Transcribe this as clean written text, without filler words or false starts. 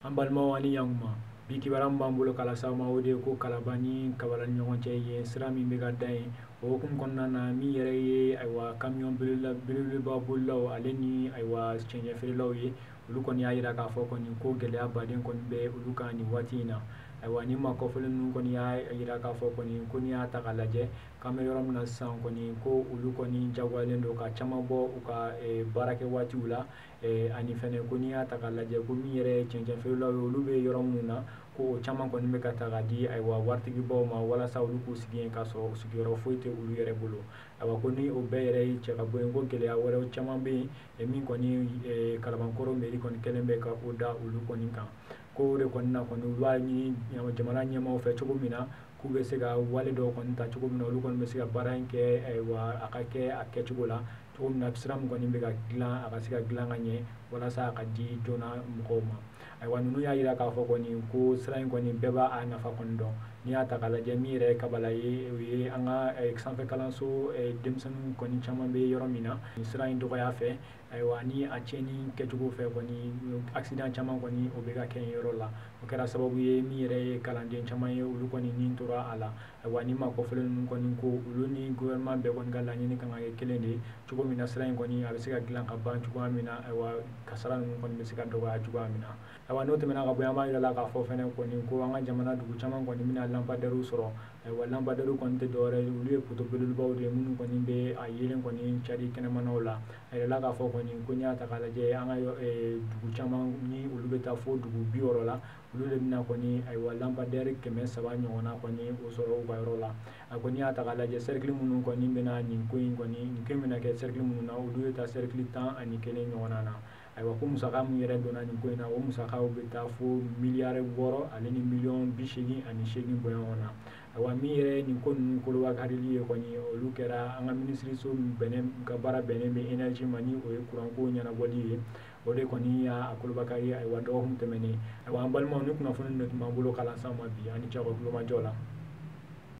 An balimaw ani yankuma, bi kibaruya min b'an bolo k'a lase aw ma, o de ye ko Kalaban ni Kabala ni ɲɔgɔn cɛ yen sira min bɛ ka da yen, o hukumu kɔnɔna na, min yɛrɛ ye ayiwa kamiyɔn belebeleba bolilaw ale ni ayiwa cɛncɛn feerelaw ye, olu kɔni y'a jira k'a fɔ kɔni ko gɛlɛya baden kɔni bɛ olu kan nin waati in na. Ayiwa, ni maa kɔfɔlen ninnu kɔni y'a jira k'a fɔ kɔni ko n'i y'a ta k'a lajɛ k'an bɛ yɔrɔ min na sisan kɔni, ko olu kɔni jagoyalen don ka caman bɔ u ka baarakɛ waatiw la. Ani fɛnɛ ko n'i y'a ta k'a lajɛ ko min yɛrɛ ye cɛncɛn feerelaw ye, olu bɛ yɔrɔ minnu na, ko o caman kɔni bɛ ka ta k'a di ayiwa waritigibaw ma walasa olu k'u sigi yen k'a sɔrɔ sigiyɔrɔ foyi tɛ olu yɛrɛ bolo. Ayiwa, ko ni o bɛɛ yɛrɛ ye cɛ ka bɔ yen, ko gɛlɛya wɛrɛw caman bɛ yen min kɔni Kalabankɔrɔ mairie kɔni kɛlen bɛ ka o da olu kɔni kan. Ko o de kɔni na kɔni, olu b'a ɲini jamana ɲɛmaaw fɛ cogo min na k'u bɛ se ka wale dɔw kɔni ta cogo min na, olu kɔni bɛ se ka baara in kɛ ayiwa a ka kɛ a kɛcogo la cogo min na, sira min kɔni bɛ ka dilan, a ka se ka dilan ka ɲɛ walasa a ka di joona mɔgɔw ma. Ayiwa, ninnu y'a jira k'a fɔ kɔni ko sira in kɔni bɛɛ b'a nafa kɔni dɔn. N'i y'a ta k'a lajɛ, min yɛrɛ ye Kabala ye, o ye an ka sanfɛ kalanso denmisɛnninw kɔni caman bɛ yɔrɔ min na, nin sira in dɔgɔya fɛ, ayiwa ni a tiɲɛni kɛcogo fɛ kɔni, accident caman kɔni o bɛ ka kɛ yen yɔrɔ la. O kɛra sababu ye min yɛrɛ ye kalanden caman ye, olu kɔni ni tora a la. Ayiwa, ni maa kɔfɔlen ninnu kɔni ko olu ni gouvernement bɛɛ kɔni ka laɲini kan ka kɛ kelen de ye cogo min na, sira in kɔni a bɛ se ka dilan ka ban cogoya min na, ayiwa kasara ninnu kɔni bɛ se ka dɔgɔya cogoya min na. Ayiwa, n'o tɛmɛna ka bɔ yen, an b'a yira la k'a fɔ fɛnɛ kɔni ko an ka jamana dugu caman kɔni bɛna lampadaires sɔrɔ. Ayiwa, lampadaires kɔni tɛ dɔwɛrɛ ye, olu ye poto belebelebaw de ye minnu kɔni bɛ a yeelen kɔni cari kɛnɛmanaw la. A yirala k'a fɔ kɔni ko n'i y'a ta k'a lajɛ, an ka dugu caman ni olu bɛ taa fo dugu 60 la, olu de bɛna kɔni ayiwa lampadaire 300 ɲɔgɔnna kɔni o sɔrɔ u ka yɔrɔ la. A ko n'i y'a ta k'a lajɛ, cercle minnu kɔni bɛna nin ko in kɔni, nin ko in bɛna kɛ cercle minnu na, olu bɛ taa cercle 11 ɲɔgɔnna na. Ayiwa, ko musaka min yɛrɛ donna nin ko in na, o musakaw bɛ taa fo miliyari 6 ale ni miliyɔn 88 bɔɲɔgɔn na. Ayiwa, min yɛrɛ ye nin ko ninnu kolobakarili ye kɔni, olu kɛra an ka minisiriso min bɛnnen ka baara bɛnnen bɛ énergie ma, ni o ye kuranko ɲɛnabɔli ye, o de kɔni y'a kolobakari ayiwa dɔgɔkun tɛmɛnen. Ayiwa, an balimaw, ni kunnafoni de tun b'an bolo k'a lase aw ma bi, ani cɛ ka kulomajɔ la.